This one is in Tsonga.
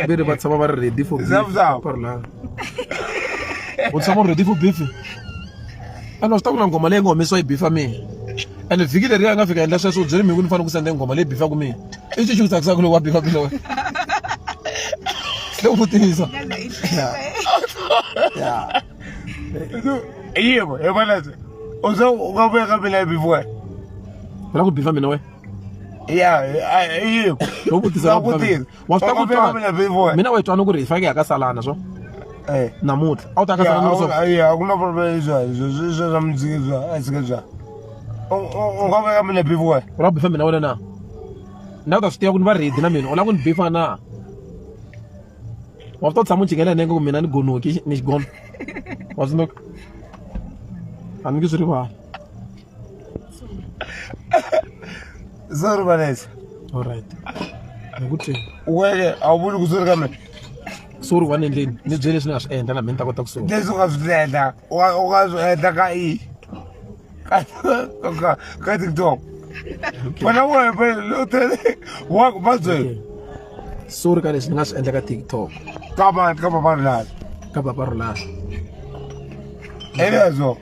Ve ri va tshama va ri ready for beef. Zap, zap. Parulani. U tshama u ri ready for beef? Ene u swi tiva ku na nghoma leyi nga humesiwa yi bifa mina. Ene vhiki leri ya nga fika endla sweswo u byele mina ku ni fanele ku senda nghoma leyi bifaka mina. I xi xi ku tsakisaka loko wa bifa mina wena. Se u vutisa. Yeah. Yebo, yebo U se u nga vuya ka mina before. U lava ku bifa mina wena? Ya, yebo. Lo vutisa Nga vutisa. Wa swi U nga ta vuya ka mina ku before. mina wa yi twana ku ri hi faneke hi ya ka salana swo Eh. namuntlha a wu ta ka salana Ya, swo ya, ku na problem swa swa swa muziki swa a swi swa. U nga vuya ka mina before. U lava ku bifa mina wena na na u ta swi tiva ku ni va ready na mina u lava ku ni bifa na wa swi ta tshama u jikela nenge ku mina ni gonoki ni xigono wa swi a ni nge swi rivali. Sorry Vanessa. Alright. Ni ku twini. Wena a wu vuli ku sorry ka mina. Sorry wa ni endleni. Ni byele leswi ni nga swi endla na mina ni ta kota ku sorry. Leswi u nga swi endla, u nga swi endla ka i ka ka ka TikTok. Wena wena u tele wa ku va byela. Sorry ka leswi ni nga swi endla ka TikTok. Ka mani ka Papa Rhulani. Ka Papa Rhulani. Elezwo.